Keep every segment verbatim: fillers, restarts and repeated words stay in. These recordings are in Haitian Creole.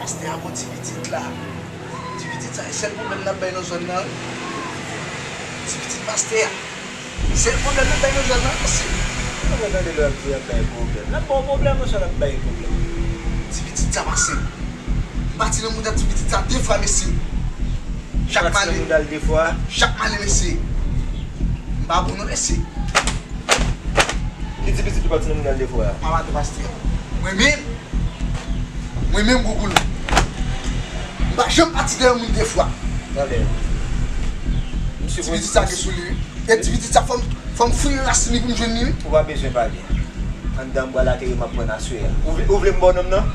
Pastè a bon ti pitit la. Ti pitit sa, e sèl pwoblèm n ap bay nan zòn nan, wi. Ti pitit pastè a. Sèl pwoblèm n ap bay nan zòn nan, se. Mwen tande lè w ap di y ap bay pwoblèm. N ap ba w pwoblèm, oswa n ap bay pwoblèm? Ti pitit sa pase. M pati nan mouda ti pitit sa de fwa, mesye. Chak m ale. Ou pati nan mouda l de fwa? Chak m ale, mesye. M pa bon non, mesye. Ki ti pitit ou pati nan mouda l de fwa a? Papa tou pastè. Mwen menm, mwen menm Gougoulou. M pa janm pati dèyè moun de fwa. Tande. Ti pitit sa gen sou li, wi. E ti pitit sa fò m, fò m fouye rasin li pou m jwenn li, wi. Ou pa bezwen pale. Anndan m pral ateri m ap pran aswè a. Ou vle, ou vle m ba w nonm nan?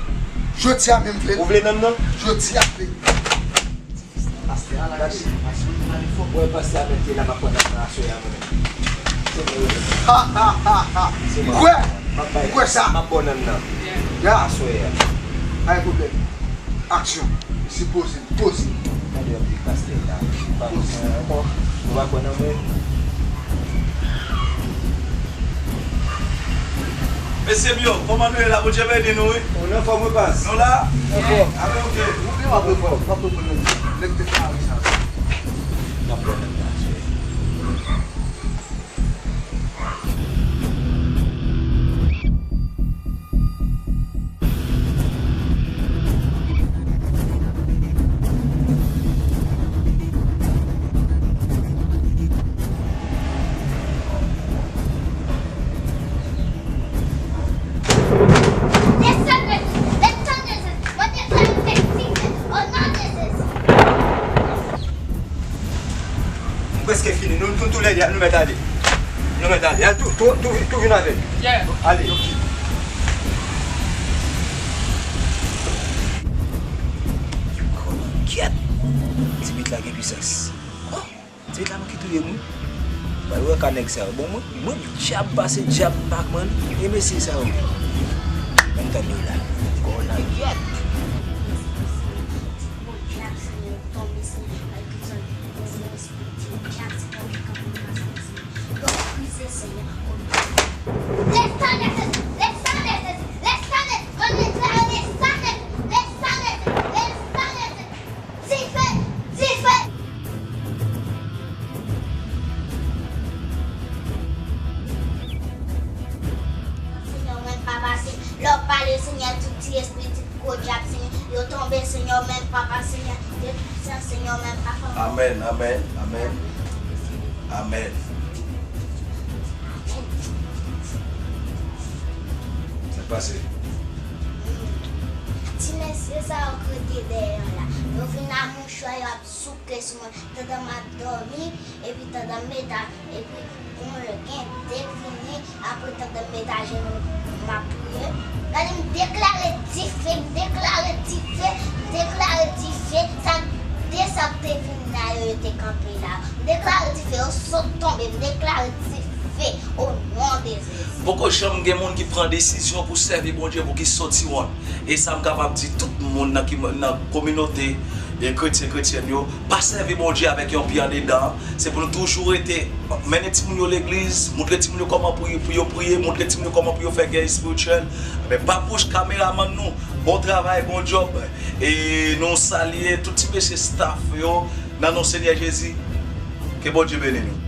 Jodi a menm vle. Ou vle nonm nan? Jodi a vle. Pastè a la, pastè a pale fò. Wè pastè a mete la, m ap pran nan aswè a mwen menm. Se mwen yo. Ha, ha, ha, ha. Se mwen. Kwè. M ap bay. Kwè sa. M ap ba w nonm nan. Ya. Aswè a. Pa gen pwoblèm. Aksyon. Sipoze. Poze. Tande yon ti pastè la. Pa konn ankò. Ou pa konn anmwe. Mesye m yo, kòman nou ye la? Bondye beni nou, wi. Ou nan fòm, wi, pas? Nou la? Nan fòm. Amen, ok. Ou byen, w ap reprann, w ap reprann. Nèg te kare sa. N ap pran nan plas, wi. M prèske fini. Nou, nou toulède, nou mèt ale. Nou mèt ale. Al tou, tou, tou, tou vin avè m. Yeah. Ale. Kyèt. Ti bit la gen pisans. Oh, ti bit la manke touye m, wi. Bay wè ka nèg sa yo. Bon, mwen, mwen dyab pase dyab Pacman. E mesye sa yo. Ban m tande yo la. Kò la kyèt. Dife! Dife! Senyè, ou menm papa, se lè w pale, Senyè, tout ti espri, tout gwo dyab, Senyè, yo tonbe, Senyè, ou menm papa, Senyè, de pwisan, Senyè, ou menm papa. Amèn, amèn, amèn. Amèn. Sa k pase? Ti mesye sa yo k rete dèyè an la, yo vin a mouchwa, y ap souke sou mwen, pandan m ap dòmi, epi pandan m mete, epi pou mwen gen de vini, apre pandan m mete ajenou, m ap priye. Gade, m deklare dife, m deklare dife, m deklare dife, sa de sa k te vin la yo, yo te kanpe la. M deklare dife, yo sot tonbe, m deklare dife, o non de Jezi. Poko janm gen moun ki pran desizyon pou sèvi Bondye pou ki soti wont. E sa m kapab di tout moun nan ki, nan kominote e kretyen, kretyèn yo, pa sèvi Bondye avèk yon pye andedan. Se pou nou toujou rete mennen timoun yo legliz, montre timoun yo kòman pou, pou yo priye, montre timoun yo kòman pou yo fè gè espirityèl. Men pa bouch kameramann nou, bon travay, bon djòb. E nou salye tout ti mesye staff yo nan non Senyè Jezi. Ke Bondye beni nou.